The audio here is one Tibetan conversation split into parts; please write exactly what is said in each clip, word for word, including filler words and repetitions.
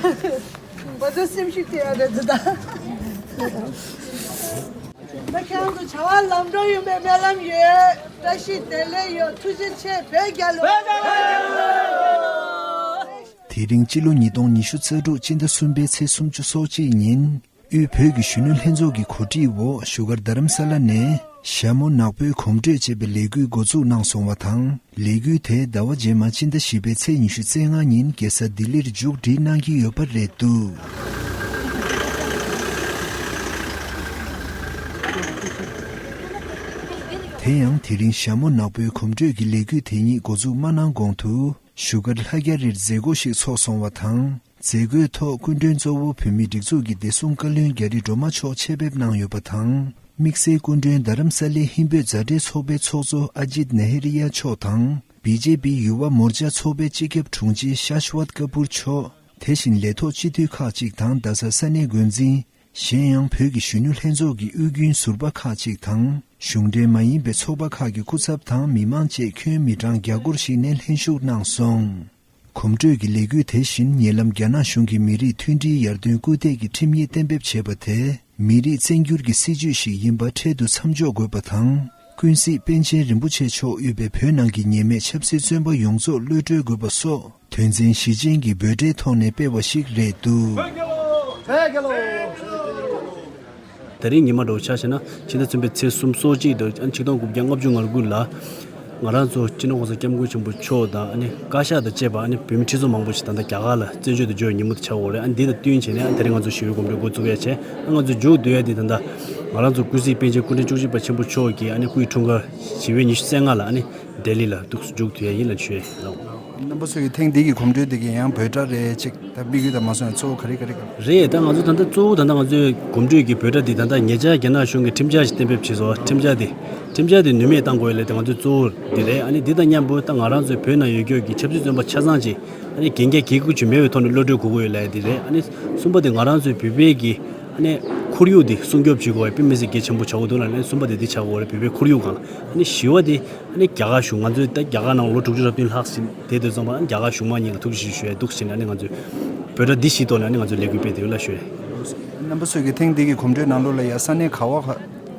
ང་ཚོ་སེམས་ཤུགས་སྟེར་ཡ་རེད་འདི་ད། ད་ཁྱེད་རང་ཚོ་བྱ་བ་ལམ་འགྲོ་ཡོང་བའི་སྨོན་ལམ་ཡོད། བཀྲ་ཤིས་བདེ་ལེགས་ཡོད། ཐུགས་རྗེ་ཆེ། བོད་རྒྱལ་ལོ། དེ་རིང་སྤྱི་ལོ་ཉིས་སྟོང་ཉི་ཤུ་རྩ་དྲུག་སྤྱི་ཟླ་གསུམ་པའི་ཚེས་སུམ་ཅུ་སོ་གཅིག་ཉིན། དབུས་བོད་ཀྱི་གཞོན་ནུ་ལྷན་ཚོགས་ཀྱི་གོ་སྒྲིག་འོག་བཞུགས་སྒར་རྡ་རམ་ས་ལ་ནས་ཞྭ་མོ་ནག་པོའི་གོམ་བགྲོད་ཅེས་པའི་ལས་འགུལ་འགོ་འཛུགས་གནང་སོང་བ་དང་། ལས་འགུལ་དེ་ཟླ་བ་རྗེས་མ་སྤྱི་ཟླ་བཞི་པའི་ཚེས་ཉི་ཤུ་རྩ་ལྔ་ཉིན་རྒྱལ་ས་ལྡི་ལིར་མཇུག་སྒྲིལ་གནང་གི་ཡོད་པ་རེད་འདུག་དེ་ཡང་དེ་རིང་ཞྭ་མོ་ནག་པོའི་གོམ་བགྲོད་ཀྱི་ལས་འགུལ་དེ་ཉིད་འགོ་འཛུགས་མ་གནང་གོང་དུ། བཞུགས་སྒར་ལྷ་རྒྱ་རིར་མཛད་སྒོ་ཞིག་ཚོགས་སོང་བ་དང་། མཛད་སྒོའི་ཐོག་སྐུ་མགྲོན་གཙོ་བོ་བོད་མིའི་སྒྲིག་འཛུགས་ཀྱི་བདེ་སྲུང་བཀའ་བློན་རྒྱ་རི་སྒྲོལ་མ་མཆོག་ཆེད་ཕེབས་གནང་ཡོད་པ་དང་། དམིགས་བསལ་སྐུ་མགྲོན་རྡ་རམ་ས་ལའི་ཧིན་བོད་མཛའ་འབྲེལ་ཚོགས་པའི་ཚོགས་གཙོ་ཨ་ཇིད་ན་ཧེ་རི་ཡ་མཆོག་དང་། བི་ཇེ་པི་ཡུ་ཝ་མོར་ཅ་ཚོགས་པའི་སྤྱི་ཁྱབ་དྲུང་ཆེ་ཤཱ་ཤི་ཝད་ཀ་པུར་མཆོག་དེ་བཞིན་ལས་ཐོག་སྤྱི་འཐུས་ཁག་ཅིག་དང་རྡ་ས་ས་གནས་འགོ་འཛིན། གཞན་ཡང་བོད་ཀྱི་གཞོན་ནུ་ལྷན་ཚོགས་ཀྱི་དབུས་རྒྱུན་ཟུར་པ་ཁག་ཅིག་དང་། གཞུང་འབྲེལ་མ་ཡིན་པའི་ཚོགས་པ་ཁག་གི་སྐུ་ཚབ་དང་མི་མང་བཅས་ཁྱོན་མི་གྲངས་བརྒྱ་སྐོར་ཞིག་ནས་ལྷན་ཞུགས་གནང་སོང་། གོམ་བགྲོད་ཀྱི་ལས་འགུལ་དེ་བཞིན་ཉེ་ལམ་རྒྱ་ནག་གཞུང་གིས་མི་རིགས་མཐུན་སྒྲིལ་ཡར་ཐོན་སྐུལ་འདེད་ཀྱི་ཁྲིམས་ཡིག་གཏན་འབེབས་བྱས་པ་དེ། མི་རིགས་བཙན་འགྱུར་གྱི་སྲིད་བྱུས་ཤིག་ཡིན་པ་འཕྲལ་དུ་མཚམས་འཇོག་དགོས་པ་དང་། ཀུན་གཟིགས་པཎ་ཆེན་རིན་པོ་ཆེ་མཆོག་དབུས་པའི་བོད་ནང་གི་ཉེས་མེད་ཆབ་སྲིད་བཙོན་པ་ཡོངས་རྫོགས་གློད་གྲོལ་དགོས་པ་སོགས། དོན་ཚན་བཞི་ཅན་གྱི་འབོད་སྒྲའི་ཐོག་ནས་སྤེལ་བ་ཞིག་རེད་འདུག་དེ་རིང་ཉི་མ་འདྲ་བོ་ཆ་བཞག་ན་ཕྱི་ཟླ་གསུམ་པའི་ཚེས་སུམ་སོ་གཅིག་དང་ཆིག་སྟོང་དགུ་བརྒྱ་ལྔ་བཅུ་ང་དགུ་ལ། ང་རང་ཚོ་སྤྱི་ནོར་༸གོང་ས་༸སྐྱབས་མགོན་ཆེན་པོ་མཆོག་དང་ཨ་ནི་བཀའ་ཤག་དང་བཅས་པ་ཨ་ནི་བོད་མི་ཁྲི་ཚོ་མང་པོ་ཞིག་ད་ལྟ་རྒྱ་གར་ལ་བཙན་བྱོལ་དུ་འབྱོར་བའི་ཉིན་མོ་དེ་ཆགས་ཡོད་རེད། ཨ་ནི་འདི་དང་བསྟུན་བྱས་ནས་ཨ་དེ་རིང་ང་ཚོ་ཞི་བའི་གོམ་བགྲོད་འགོ་བཙུགས་ཡ་བྱས། ཨ་ང་ཚོ་མཇུག་བསྡུ་ཡ་འདི་ད་ལྟ་ང་རང་ཚོ་ཀུན་གཟིགས་པཎ་ཆེན་སྐུ་ཕྲེང་བཅུ་གཅིག་པ་ཆེན་པོ་མཆོག་གི་ཨ་ནི་སྐུའི་འཁྲུངས་སྐར་བཞི་པའི་ཉི་ཤུ་རྩ་ལྔ་ལ་ཨ་ནི་ལྡི་ལི་ལ་འདུག་མཇུག་བསྡུ་ཡ་ཡིན་ལ་ཞུ་ཡ་ཡིན། རྣམ་པ་ཚོས་ཀྱི་ཐེངས་འདི་གི་གོམ་བགྲོད་འདི་གི་ཡང་འབོད་སྒྲ་རེ་ཅིག་ད་དམིགས་ཡུལ་དང་མ་སོང་ཡང་གཙོ་བོ་ག་རེ་ག་རེ་ག་རེ། རེད། ད་ང་ཚོ་ད་ལྟ་གཙོ་བོ་ད་ལྟ་ང་ཚོའི་གོམ་བགྲོད་ཀྱི་འབོད་སྒྲ་འདི་ད་ལྟ་ཉེ་ཆར་རྒྱ་ནག་གཞུང་གིས་ཁྲིམས་འཆར་ཞིག་གཏན་འབེབས་བྱས་སོང་། ཁྲིམས་འཆར་འདི་ཁྲིམས་འཆར་འདི་ནུས་མེད་བཏང་དགོས་ཡོད་ལབ་དེ་ང་ཚོའི་གཙོ་བོ་འདི་རེད། ཨ་ནི་འདི་དང་མཉམ་པོ་ད་ང་རང་ཚོའི་བོད་ནང་ཡོད་རྒྱུ་གི་ཆབ་སྲིད་བཙོན་པ་ཆ་ཚང་ཅིག་ཨ་ནི་གན་རྒྱ་གལ་དགོས་ཀྱི་མེད་པའི་ཐོག་ནས་གློད་གྲོལ་དགོས་ཀྱི་ཡོད་ལབ་ཡ་འདི་རེད། ཨ་ནི་གསུམ་པ་དེ་ང་རང་ཚོའི་བོད་པའི་གི་ཨ་ནི་ཁོར་ཡུག་འདི་སྲུང་སྐྱོབ་བྱེད་དགོས་པ་དཔེ་མི་སྲིད་གལ་ཆེན་པོ་ཆགས་ཀྱི་འདུག་ལབ་ནས་གསུམ་པ་དེ་འདི་ཆགས་ཀྱི་ཡོད་རེད། བོད་པའི་ཁོར་ཡུག་སྒང་ལ། ཨ་ནི་བཞི་པ་དེ་ཨ་ནི་རྒྱ་གར་གཞུང་ང་ཚོས་ད་རྒྱ་གར་ནང་ལོ་དྲུག་ཅུ་རེ་བདུན་ལྷག་ཟིན་བསྡད་དུས་ཙམ་པ་ཨ་ནི་རྒྱ་གར་གཞུང་མང་གཉིས་ལ་ཐུགས་རྗེ་ཆེ་ཞུ་ཡ་འདུག་ཟེར་ནས་ཨ་ནི་ང་ཚོས་འབོད་སྒྲ་འདི་བཞིན་ཐོག་ནས་ཨ་ནི་ང་ཚོས་ལས་འགུལ་སྤེལ་བསྡད་ཡོད་ལ་ཞུ་ཡ། རྣམ་པ་ཚོས་ཀྱི་ཐེངས་འདི་གི་གོམ་བགྲོད་ནང་ལོགས་ལ་ཡ་ས་གནས་ག་བ་ག་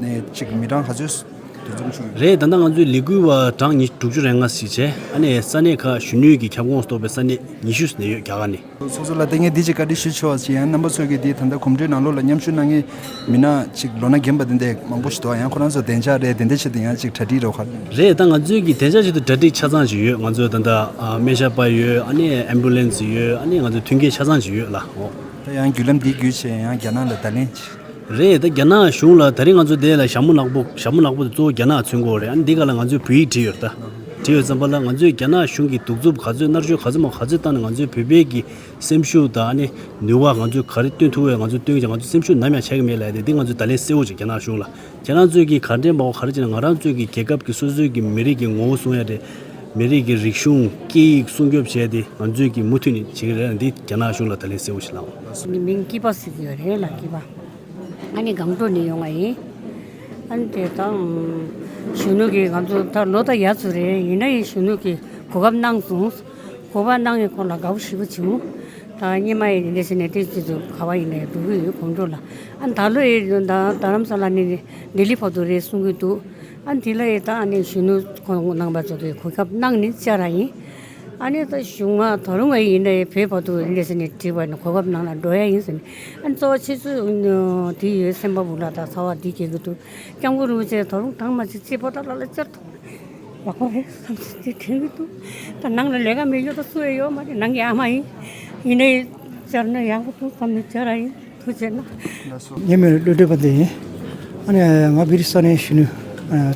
ནས་ཅིག་མི་གྲངས་ག་ཚོད་འདུ་འཛོམས་བྱུང་ཡོད། རེད། ད་ལྟ་ང་ཚོའི་ལས་འགུལ་བ་གྲངས་ཉི་དྲུག་ཅུ་རེ་ལྔ་ཞིག་བྱས། ཨ་ནི་ས་གནས་ཁག་གཞོན་ནུའི་གི་ཁྱབ་ཁོངས་གཏོགས་པའི་ས་གནས་ཉི་ཤུ་ནས་ཡོད། རྒྱ་གར་ནས། ཚོགས་གཙོ་ལགས་ལྟས་ངན་འདི་ཅིག་བཀའ་འདྲི་ཞུ་ཆོག་ཅིག་ཡང་རྣམ་པ་ཚོས་ཀྱི་འདི་ད་ལྟ་གོམ་བགྲོད་ནང་ལོགས་ལ་མཉམ་ཞུགས་གནང་མཁན་མི་སྣ་ཅིག་ལོ་ན་རྒན་པ་འདི་འདྲ་མང་པོ་ཞིག་འདུག་ཡང་ཁོ་རང་ཚོ་བདེ་འཇགས་རེད། དེ་འདྲ་ཆེད་དུ་ཡང་ཅིག་གྲ་སྒྲིག་རོགས་ག་རེ། རེད། ད་ང་ཚོའི་གི་བདེ་འཇགས་ཆེད་དུ་གྲ་སྒྲིག་ཆ་ཚང་ཅིག་ཡོད། ང་ཚོ་ད་ལྟ་ཨ་སྨན་ཞབས་པ་ཡོད། ཨ་ནི་ཨེམ་བུ་ལན་སི་ཡོད། ཨ་ནི་ང་ཚོ་མཐུན་རྐྱེན་ཆ་ཚང་ཅིག་ཡོད་ལ། འོ། ད་ཡང་བརྒྱུད་ལམ་འདི་བརྒྱུད་བྱས་ཡང་རྒྱ་ནག་ལ་བརྡ་ལན་ཅིག་རེད། ད་རྒྱ་ནག་གཞུང་ལ་ད་རིང་ང་ཚོ་དེ་ལ་ཞྭ་མོ་ནག་པོ་ཞྭ་མོ་ནག་པོ་དེ་གཙོ་བོ་རྒྱ་ནག་མཚོན་གྱི་ཡོད་རེད། ཨ་ནི་འདི་ག་ལ་ང་ཚོས་བོད་ཡིག་བྲིས་ཡོད་རེད། ད་བྲིས་ཡོད་ཙམ་པ་ལ་ང་ཚོས་རྒྱ་ནག་གཞུང་གི་གདུག་རྩུབ་ག་ཚོད་མནར་གཅོད་ག་ཚོད་མང་ག་ཚོད་བཏང་ནས་ང་ཚོའི་བོད་པའི་གི་སེམས་ཤུགས་དང་ཨ་ནི་ནུས་པ་ང་ཚོས་ག་རེ་བཏོན་ཐུབ་ཡོད་ང་ཚོས་བཏོན་ཀྱང་ང་ཚོའི་སེམས་ཤུགས་ནམ་ཡང་ཆག་གི་མེད་ལབ་ཡ་དེ་འདི་ང་ཚོས་བརྡ་ལན་གསལ་བོ་ཅིག་རྒྱ་ནག་གཞུང་ལ། ཁྱེད་རང་ཚོས་ཀྱིས་ག་འདྲས་མང་བ་ག་རེ་བྱས་ན་ང་རང་ཚོས་ཀྱི་རྒྱལ་ཁབ་ཀྱི་སོ་སོའི་གི་མི་རིགས་ཀྱི་ངོ་བོ་སྲུང་ཡ་རེད། མི་རིགས་ཀྱི་རིག་གཞུང་སྐད་ཡིག་སྲུང་སྐྱོབ་བྱས་ཏེ་ང་ཚོས་ཀྱི་མུ་མཐུད་ནས་བྱེད་ཀྱི་རེད་ལ་འདི་རྒྱ་ནག་གཞུང་ལ་བརྡ་ལན་གསལ་བོ་ཞིག་བསླངས། ངའི་མིང་སྐྱིད་པ་ཟེར་གྱི་ཡོད་རེད་ལ། སྐྱིད་པ། ཨ་ནི་སྒང་ཏོག་ནས་ཡོང་བ་ཡིན། ཨ་ནི་དེ་དང་གཞོན་ནུ་གི་ང་ཚོ་ད་ལོ་ད་ཡག་ཚོད་རེད། ཡིན་ན་ཡང་གཞོན་ནུ་གི་གོ་སྐབས་གནང་སོང་། གོ་སྐབས་གནང་ཡི་སྐོར་ལ་དགའ་བོ་ཞེ་པོ་བྱུང་། ད་སྔོན་མ་ཡི་འདི་འདྲ་བྱས་ནས་ཏོག་ཙམ་ཅིག་ག་བ་ཡིན་ནའི་འགྲོ་གི་ཡོད་གོམ་བགྲོད་ལ། ཨ་ནི་ད་ལོ་ཡི་ད་རྡ་རམ་ས་ལ་ནས་ལྡི་ལི་བར་དུ་རེད་གསུང་གི་འདུག་ཨ་ནི་དེ་ལ་ཡི་ད་ཨ་ནི་གཞོན་ནུ་ཁོང་རྣམ་པ་ཚོ་གི་གོ་སྐབས་གནང་ནས་བཅར་བ་ཡིན། ཨ་ནི་ད་གཞུག་མ་ད་རུང་ཡིན་ནའི་བོད་བར་དུ་འདི་འདྲ་བྱས་ནས་བྲིས་པ་ནི་གོ་སྐབས་གནང་ལ་འགྲོ་ཡ་ཡིན་ཟེར་ནས། ཨ་ནི་གཙོ་བོ་ཆེ་ཤོས་དེ་ཡོད་སེམས་པ་བུ་ལ་ད་ཚ་བ་འདི་སྐྱེ་གི་འདུག་སྐྱབས་མགོན་རིན་པོ་ཆེ་ད་རུང་དང་མ་ཅིག་ཅེས་པོ་ད་ལ་ལ་བཅར་ཐུབ་ན་ཡག་པོ་རེད་བསམ་ཚུལ་དེ་དྲན་གི་འདུག་ད་ནང་ལ་ལས་ཀ་མེད་ཡོད་ད་སུ་ཡོད་ཡོད་མ་རེད། ནང་གི་ཨ་མ་ཡིན། ཡིན་ནའི་བཅར་ན་ཡག་པོ་འདུག་བསམ་ནས་བཅར་བ་ཡིན། ཐུགས་རྗེ་གནང་། ངའི་མིང་ལ་བློ་གྲོས་དཔལ་ལྡན་ཡིན། ཨ་ནི་ང་བི་རི་ས་གནས་གཞོན་ནུ་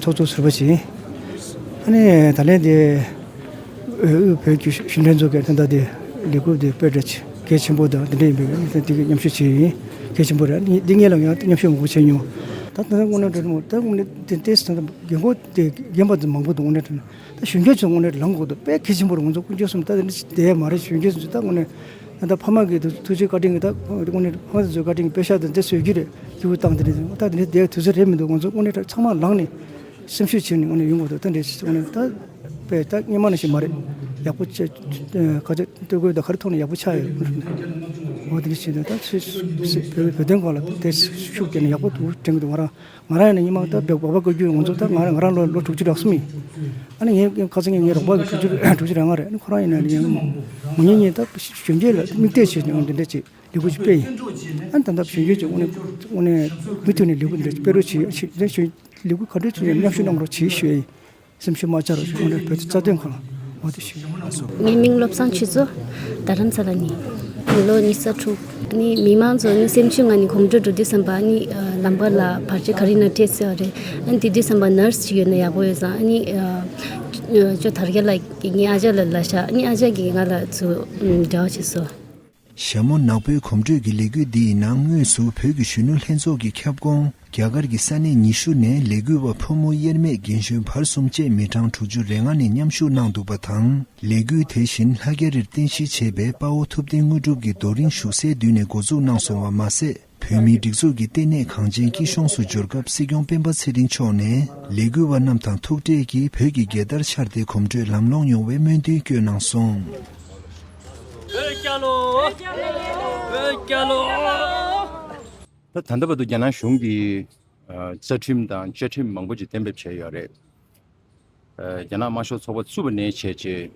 ཚོགས་གཙོ་ཟུར་པ་ཞིག་ཡིན། ཨ་ནི་ད་ལན་དེ་དབུས་བོད་ཀྱི་གཞོན་ལྷན་ཚོགས་ཀྱི་ད་ལྟ་དེ་ལས་འགུལ་དེ་དཔེ་འདྲ་གལ་ཆེན་པོ་དང་དེ་འདྲ་ཡིན་པའི་དེ་གི་མཉམ་ཞུགས་བྱས་ཡིན། གལ་ཆེན་པོ་རེད། འདི་སྔོན་ལ་ཡང་མཉམ་ཞུགས་མང་པོ་བྱས་མྱོང་། ད་ད་དངོས་གནས་དྲང་མོ་ད་དངོས་གནས་དེ་ཏེས་ད་རྒན་གོག་དེ་རྒན་པ་དེ་མང་པོ་འདུག་དངོས་གནས་དྲང་ད་གཞོན་སྐྱེས་ཚོ་དངོས་གནས་ལངས་དགོས་འདུག་དཔེ་གལ་ཆེན་པོ་རེད། ང་ཚོ་ཀུན་སྤྱོད་གསུམ་ད་དེ་འདྲ་བསྡད་མ་རེད། གཞོན་སྐྱེས་ཚོ་ད་དངོས་གནས་ད་ད་ཕ་མ་གི་ཐུགས་རྗེ་བཀའ་དྲིན་གྱིས་ད་དངོས་གནས་ཕ་མ་ཚོའི་བཀའ་དྲིན་གྱིས་པེ་ཤག་དང་དེ་བཟོ་རྒྱུ་རེད། སྐྱིད་པོ་བཏང་དེ་འདྲ་ད་དེ་འདྲ་བསྡད་དུས་ཚོད་རེད་མི་འདུག་ང་ཚོ་དངོས་གནས་ད་ཚང་མ་ལངས་ནས་སེམས་ཤུགས་བྱས་ནས་དངོས་གནས་ཡོང་དགོས་འདུག་ད་འདྲ་དངོས་གནས་ད་དཔེ་ད་སྔོན་མ་ནང་བཞིན་མ་རེད། ཡག་པོ་བྱས་ཁ་ཆེ་སྟོད་གོས་དང་ག་རེ་ཐོག་ནས་ཡག་པོ་ཆགས་ཡོད། འོ་དེ་འདྲ་བྱས་ནས་ད་ཚོས་བོད་བོད་དོན་སྐོར་ལ་དེ་ཤུགས་བརྒྱབ་ནས་ཡག་པོ་འདུག་དྲན་གྱི་འདུག་ང་རང་ང་རང་ཡིན་ན་སྔོན་མ་ད་བོད་པ་བཀའ་བརྒྱུད་ང་ཚོ་ད་ང་རང་ང་རང་ལོ་ལོ་དྲུག་ཅུ་རེ་གསུམ་ཡིན། ཨ་ནི་ངས་ཁ་སང་ངས་ངའི་རོགས་པ་གི་དྲུག་ཅུ་དྲུག་ཅུ་རེ་ལྔ་རེད། ཨ་ནི་ཁོ་རང་ཡིན་ན་ཡང་མ་ཉེས་ཉེས་ད་གཞོན་སྐྱེས་ལ་མིག་ལྟོས་བྱས་ནས་འདི་འདྲ་ཅིག་ལས་འགུལ་ཅིག་སྤེལ་ཡིན། ཨ་ནི་ད་ལྟ་གཞོན་སྐྱེས་ཀྱི་དངོས་གནས་དངོས་གནས་མུ་མཐུད་ནས་ལས་འགུལ་འདི་འདྲ་ཅིག་སྤེལ་རོགས་བྱེད་ཞེས་ལས་འགུལ་ག་འདྲ་ཅིག་མཉམ་ཞུགས་གནང་རོགས་བྱེད་ཞུ་ཡ་ཡིན། སེམས་ཤུགས་མ་ཆག་རོགས་ཞུ། འོ་འདྲ་བོད་ཀྱི་རྩ་དོན་ཁག་ལ་འོ་དེ་ཞུ། ངའི་མིང་བློ་བཟང་ཆོས་མཚོ། རྡ་རམ་ས་ལ་ནས། ལོ་ཉི་ཤུ་རྩ་དྲུག་ནི་མི་མང་ཚོ་ནི་སེམས་ཤུགས་ངང་ནས་གོམ་བགྲོད་འགྲོ་དུས་ཙམ་པ་ནི་ལམ་ཁ་ལ་བར་ཆད་ག་རེ་ན་འཕྲད་སྲིད་པ་རེད། ཨ་ནི་དེ་དུས་ཙམ་པ་ནར་སི་ཅིག་ཡོད་ན་ཡག་པོ་ཡོད་ཙང་ཨ་ནི་ཅོ་དར་རྒྱས་ལགས་ཀྱིས་ངའི་ཨ་ཅག་ལ་ལབ་ཤག་ཨ་ནི་ཨ་ཅག་གིས་ང་ལ་ཚུར་འབྲེལ་བ་བྱས་སོང་། ཞྭ་མོ་ནག་པོའི་གོམ་བགྲོད་ཀྱི་ལས་འགུལ་འདི་ཡི་ནང་དངོས་སུ་བོད་ཀྱི་གཞོན་ནུ་ལྷན་ཚོགས་ཀྱི་ཁྱབ་ཁོངས་རྒྱ་གར་གྱི་ས་གནས་ཉི་ཤུ་ནས་ལས་འགུལ་བ་ཕོ་མོ་དབྱེར་མེད་རྒན་གཞོན་བར་གསུམ་བཅས་མི་གྲངས་དྲུག་ཅུ་རེ་ལྔ་ནས་མཉམ་ཞུགས་གནང་འདུག་པ་དང་། ལས་འགུལ་དེ་བཞིན་ལྷ་རྒྱ་རིར་རྟེན་གཞི་བྱས་པའི་དཔའ་བོ་ཐུབ་བསྟན་དངོས་གྲུབ་ཀྱི་རྡོ་རིང་བཞུགས་སའི་མདུན་ནས་འགོ་འཛུགས་གནང་སོང་བ་མ་ཟད། བོད་མིའི་སྒྲིག་འཛུགས་ཀྱི་ལྟེ་གནས་གངས་ཅན་སྐྱིད་གཤོངས་སུ་འབྱོར་སྐབས་སྲིད་སྐྱོང་སྤེན་པ་ཚེ་རིང་མཆོག་ནས་ལས་འགུལ་བ་རྣམས་དང་ཐུག་འཕྲད་ཀྱིས་བོད་ཀྱི་རྒྱལ་དར་འཕྱར་ཏེ་གོམ་བགྲོད་ལམ་ལྷོང་ཡོང་བའི་སྨོན་འདུན་བསྐྱོན་གནང་སོང་། བོད་རྒྱལ་ལོ། བོད་རྒྱལ་ལོ། ད་ད་ལྟ་བར་དུ་རྒྱ་ནག་གཞུང་གིས་ཨ་རྩ་ཁྲིམས་དང་བཅའ་ཁྲིམས་མང་པོ་ཅིག་གཏན་འབེབས་བྱས་ཡོད་རེད། ཨ་རྒྱ་ནག་དམར་ཤོག་ཚོགས་པ་བཙུགས་པ་ནས་བྱས་རྗེས་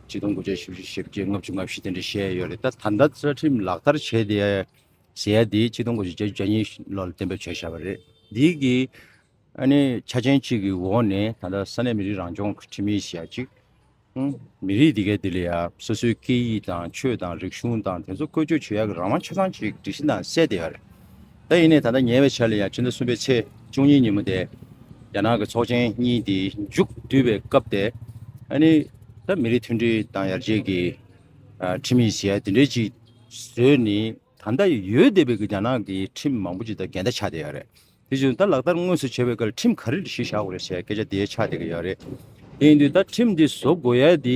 ཆིག་སྟོང་དགུ་བརྒྱ་བཞི་བཅུ་ཞེ་བརྒྱད་ལྔ་བཅུ་ང་བཞི་དེ་འདྲ་བཤད་ཡོད་རེད། ད་ད་ལྟ་རྩ་ཁྲིམས་ལག་བསྟར་བྱས་ཏེ་ཟེར་ཡ་དེ་ཆིག་སྟོང་དགུ་བརྒྱ་བརྒྱད་ཅུ་གྱ་གཉིས་ལོར་གཏན་འབེབས་བྱས་བཞག་པ་རེད། འདི་གི་ཨ་ནི་ཆ་རྐྱེན་གཅིག་གི་འོག་ནས་ད་ལྟ་ས་གནས་མི་རིགས་རང་སྐྱོང་ཁྲིམས་ཡིག་ཟེར་ཡ་གཅིག་ཨང་། མི་རིགས་འདི་གའི་འདི་ལ་ཡ་སོ་སོའི་སྐད་ཡིག་དང་ཆོས་དང་རིག་གཞུང་དང་དེ་ཚོ་བཀོལ་སྤྱོད་བྱེད་ཡ་གི་རང་དབང་ཆ་ཚང་ཅིག་སྒྲིག་གཞི་ནང་གསལ་བསྡད་ཡོད་རེད། ད་ཡིན་ནའི་ད་ལྟ་ཉེ་བའི་ཆར་ལ་ཡ་ཕྱི་ཟླ་གསུམ་པའི་ཚེས་བཅུ་གཉིས་ཉིན་མོ་དེ་རྒྱ་ནག་གི་ཚོགས་ཆེན་གཉིས་དེ་མཇུག་བསྡུས་པའི་སྐབས་དེ་ཨ་ནི་ད་མི་རིགས་མཐུན་སྒྲིལ་དང་ཡར་རྒྱས་ཀྱི་ཨ་ཁྲིམས་ཡིག་ཟེར་ཡ་དེ་འདྲའི་ཅིག་བཟོས་ནས་ད་ལྟ་ཡོད་བསྡད་པའི་གི་རྒྱ་ནག་གི་ཁྲིམས་མང་པོ་ཅིག་དང་འགལ་ཟླ་ཆགས་བསྡད་ཡོད་རེད། དེ་བཞིན་ད་ལག་བསྟར་དངོས་སུ་བྱས་པའི་སྐབས་ཁྲིམས་ག་རེ་གཞི་བཞག་དགོས་རེད་ཟེར་སྐད་ཆ་དེ་ཆགས་བསྡད་ཀྱི་ཡོད་རེད། དེ་ཡིན་དུས་ད་ཁྲིམས་འདི་བཟོ་དགོས་ཡ་དེ་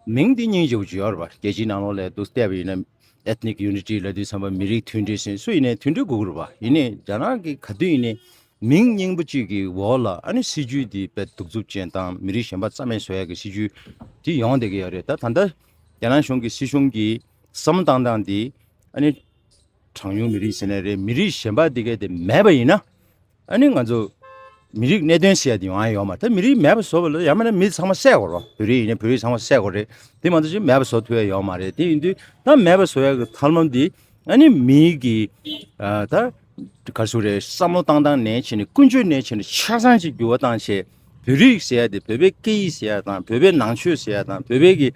མིང་འདི་སྙིང་རྗེ་པོ་ཅིག་ཡོད་རེད་པ། རྒྱལ་སྤྱིའི་ནང་ལོགས་ལ་འདུག་བལྟས་པ་ཡིན་ན་Ethnic Unity ལབ་དུས་ཙམ་པ་མི་རིགས་མཐུན་སྒྲིལ་ཟེར་སུ་ཡིན་ནའི་མཐུན་སྒྲིལ་དགོས་ཀྱི་རེད་པ། ཡིན་ནའི་རྒྱ་ནག་གི་ག་དུས་ཡིན་ནའི་མིང་རྙིང་པ་ཅིག་གི་འོག་ལ་ཨ་ནི་སྲིད་ཇུས་འདི་དཔེ་གདུག་རྩུབ་ཅན་དང་མི་རིགས་གཞན་པ་རྩ་མེད་བཟོ་ཡ་གི་སྲིད་ཇུས་འདི་ཡོང་བསྡད་ཀྱི་ཡོད་རེད། ད་ད་ལྟ་རྒྱ་ནག་གཞུང་གི་སྲིད་གཞུང་གི་བསམ་བློ་བཏང་སྟངས་འདི་ཨ་ནི་གྲངས་ཉུང་མི་རིགས་ཟེར་ནའི་རེད། མི་རིགས་གཞན་པ་འདི་གས་དེ་མེད་པ་ཡིན་ན་ཨ་ནི་ང་ཚོ་མི་རིགས་གནད་དོན་ཟེར་ཡ་དེ་ཡོང་ཡ་ཡོད་མ་རེད། ད་མི་རིགས་མེད་པ་བཟོ་བ་ལ་ཡང་མིན་ན་མི་ཚང་མ་བསད་དགོས་རེད། བོད་རིགས་ཡིན་ན་བོད་རིགས་ཚང་མ་བསད་དགོས་རེད། དེ་མ་གཏོགས་ཅིག་མེད་པ་བཟོ་ཐུབ་ཡ་ཡོད་མ་རེད། དེ་ཡིན་དུས་ད་མེད་པ་བཟོ་ཡ་གི་ཐབས་ལམ་འདི་ཨ་ནི་མིའི་གི་ཨ་ད་ག་རེ་ཟེར་དགོས་རེད། བསམ་བློ་བཏང་སྟངས་ནས་བྱས་ནས་ཀུན་སྤྱོད་ནས་བྱས་ནས་ཆ་ཚང་ཅིག་འགྱུར་བ་བཏང་བྱས། བོད་རིགས་ཟེར་ཡ་དེ་བོད་པའི་སྐད་ཡིག་ཟེར་ཡ་དང་བོད་པའི་ནང་ཆོས་ཟེར་ཡ་དང་བོད་པའི་གི་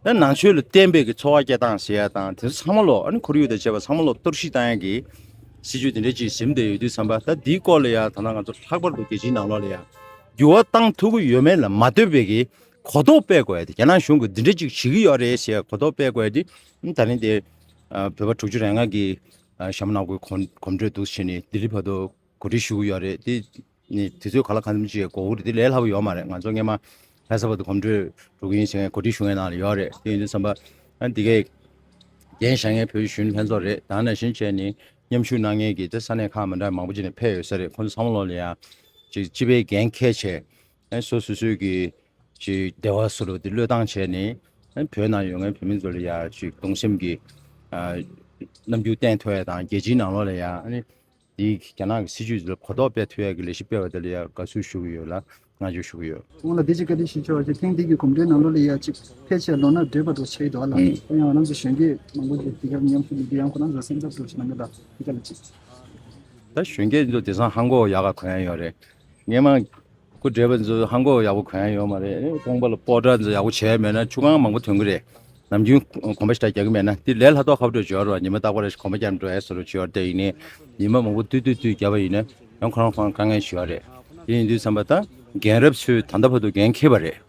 ད་ནང་ཆོས་ལ་བརྟེན་པའི་གི་འཚོ་བ་སྐྱེལ་སྟངས་ཟེར་ཡ་དང་དེ་ཚོ་ཚང་མ་ལོ་ཨ་ནི་ཁོར་ཡུག་དང་བཅས་པ་ཚང་མ་ལོ་གཏོར་བཤིག་བཏང་ཡ་གི་སྲིད་ཇུས་དེ་འདྲ་ཅིག་ཟིན་བསྡད་ཡོད་དུས་ཙམ་པ། ད་འདིའི་སྐོར་ལ་ཡ་ད་ལྟ་ང་ཚོ་ལྷག་པར་དུ་རྒྱལ་སྤྱིའི་ནང་ལོགས་ལ་ཡ་འགྱུར་བ་བཏང་ཐུབ་ཀྱི་ཡོད་མེད་ལ་མ་ལྟོས་པའི་གི་གོ་རྟོགས་སྤེལ་དགོས་ཡ་དེ། རྒྱ་ནག་གཞུང་གིས་འདི་འདྲ་ཅིག་བྱེད་ཀྱི་ཡོད་རེད་ཟེར་གོ་རྟོགས་སྤེལ་དགོས་ཡ་དེ་ད་རིང་དེ་བོད་པ་དྲུག་ཅུ་རེ་ལྔ་གི་ཨ་ཞྭ་མོ་ནག་པོའི་གོམ་གོམ་བགྲོད་འདུག་བྱས་ནས་ལྡི་ལི་བར་དུ་གོ་སྒྲིག་ཞུ་གི་ཡོད་རེད། དེ་ནི་དུས་ཚོད་ག་ལ་གང་འཚམ་ཅིག་འགོར་གི་རེད། དེ་ལས་སླ་པོ་ཡོད་མ་རེད། ང་ཚོ་སྔས་མ་ལྷ་ས་བར་དུ་གོམ་བགྲོད་འགྲོ་གི་ཡིན་ཟེར་མཁན་གོ་སྒྲིག་ཞུ་མཁན་ནང་ལ་ཡོད་རེད། དེ་ཡིན་དུས་ཙམ་པ་ཨ་འདི་གའི་འགན་བཞེས་མཁན་བོད་གཞོན་ལྷན་ཚོགས་རེད། ད་ནང་བཞིན་བྱས་ནས་མཉམ་ཞུགས་གནང་མཁན་གྱི་དེ་ས་གནས་ཁག་མི་འདྲ་མང་པོ་ཅིག་ནས་ཕེབས་ཡོད་ས་རེད། ཁོང་ཚོ་ཚང་མ་ལོག་ལ་ཡ་ཅིག་སྤྱི་པའི་འགན་འཁྱེར་བྱས་ཨ་སོ་སོ་སོའི་གི་ཅིག་སྡེ་བ་སོ་སོ་དེ་བློས་བཏང་བྱས་ནས་ཨ་བོད་ནང་ཡོད་མཁན་བོད་མི་ཚོ་ལ་ཡ་ཅིག་གདུང་སེམས་ཀྱི་ཨ་རྣམ་འགྱུར་བསྟན་ཐུབ་ཡ་དང་རྒྱལ་སྤྱིའི་ནང་ལོགས་ལ་ཡ་ཨ་ནི། དེའི་རྒྱ་ནག་གི་སྲིད་ཇུས་ལ་གོ་རྟོགས་སྤེལ་ཐུབ་ཡག་གི་ལས་གཞི་སྤེལ་བ་དེ་ལ་ཡང་དགའ་བསུ་ཞུ་གི་ཡོད་ལ་བསྔགས་བརྗོད་ཞུ་གི་ཡོད། ཁོང་ལ་དེ་ཅིག་བཀའ་འདྲི་ཞུ་ཆོག་པ་ཅིག་ཐེངས་འདི་གི་གོམ་བགྲོད་ནང་ལོགས་ལ་ཡ་ཅིག་ཕལ་ཆེར་ལོ་ན་བགྲོད་པ་འདྲ་ཆགས་ཀྱི་འདུག་ཨ་ལ། ཨང་། ཁོང་ཡང་ང་རང་ཚོ་གཞོན་སྐྱེས་མང་པོ་ཅིག་དེ་གར་མཉམ་ཞུགས་ཀྱི་འདུག་ཡང་ཁོ་རང་ཚོ་སེམས་འཚབ་འདྲ་ཞིག་གནང་གི་འདུག་དེ་ག་ལ་ཅིག་ད་གཞོན་སྐྱེས་ཚོ་དེང་སང་ཧང་གོ་ཡག་ག་གོན་ཡ་ཡོད་རེད། སྔས་མ། སྐུ་བགྲེས་པ་ཚོ་ཧང་གོ་ཡག་པོ་གོན་ཡ་ཡོད་མ་རེད། རྐང་པ་ལ་སྤོ་བྲ་ཚོ་ཡག་པོ་བྱས་མེད་ན་ཆུ་ཁང་མང་པོ་ཐོན་གི་རེད། ནམ་རྒྱུན་གོམ་པ་ཞེ་དྲག་རྒྱག་གི་མེད་ན་དེ་ལས་སླ་ཏོག་ཁ་པོ་འདྲ་ཅིག་ཡོད་རེད་བ། ཉི་མ་རྟག་པར་གོམ་པ་རྒྱག་འགྲོ་ཡ་བཟོ་འདྲ་ཅིག་ཡོད་རེད། དེ་ཡིན་ནའི་ཉི་མ་མང་པོ་སྡོད་སྡོད་སྡོད་བརྒྱབ་པ་ཡིན་ན་ཡང་ཁོ་རང་ཁོ་རང་དཀའ་ངལ་ཞིག་ཡོད་རེད། དེ་ཡིན་དུས་ཙམ་པ་ད་རྒན་རབས་ཚོས་ད་ལྟ་བར་དུ་འགན་འཁྱེར་བ་རེད།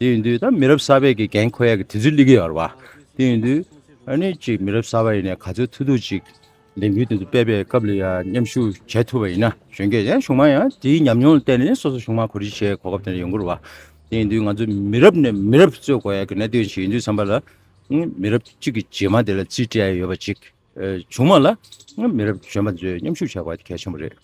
དེ་ཡིན་དུས་ད་མི་རབས་གསར་པས་ཀྱི་འགན་འཁུར་ཡ་གི་དུས་ཚོད་སླེབས་ཀྱི་ཡོད་རེད་བ། དེ་ཡིན་དུས་ཨ་ནི་ཅིག་མི་རབས་གསར་པ་ཡིན་ནའི་ག་ཚོད་ཐུབ་ཐུབ་ཅིག་ལས་འགུལ་དེ་ཚོ་སྤེལ་བའི་སྐབས་ལ་ཡང་མཉམ་ཞུགས་བྱེད་ཐུབ་པ་ཡིན་ན་གཞོན་སྐྱེས་ཡང་གཞུང་མང་ཡང་དེའི་ཉམས་མྱོང་ལ་བརྟེན་ནས་སོ་སོ་གཞུང་མང་གོ་སྒྲིག་བྱེད་གོ་སྐབས་དེ་འདྲ་ཡོང་གི་རེད་བ། དེ་ཡིན་དུས་ང་ཚོ་མི་རབས་ནས་མི་རབས་རྩོད་དགོས་ཡ་གི་གནད་དོན་ཞིག་ཡིན་དུས་ཙམ་པ་ལ་མི་རབས་གཅིག་གི་རྗེས་མ་དེ་ལ་རྩིས་སྤྲད་ཡ་ཡོད་པ་ཅིག་གཞུང་མང་ལ་མི་རབས་གཞོན་པ་ཚོས་མཉམ་ཞུགས་བྱ་དགོས་པ་དེ་གལ་ཆེན་པོ་རེད།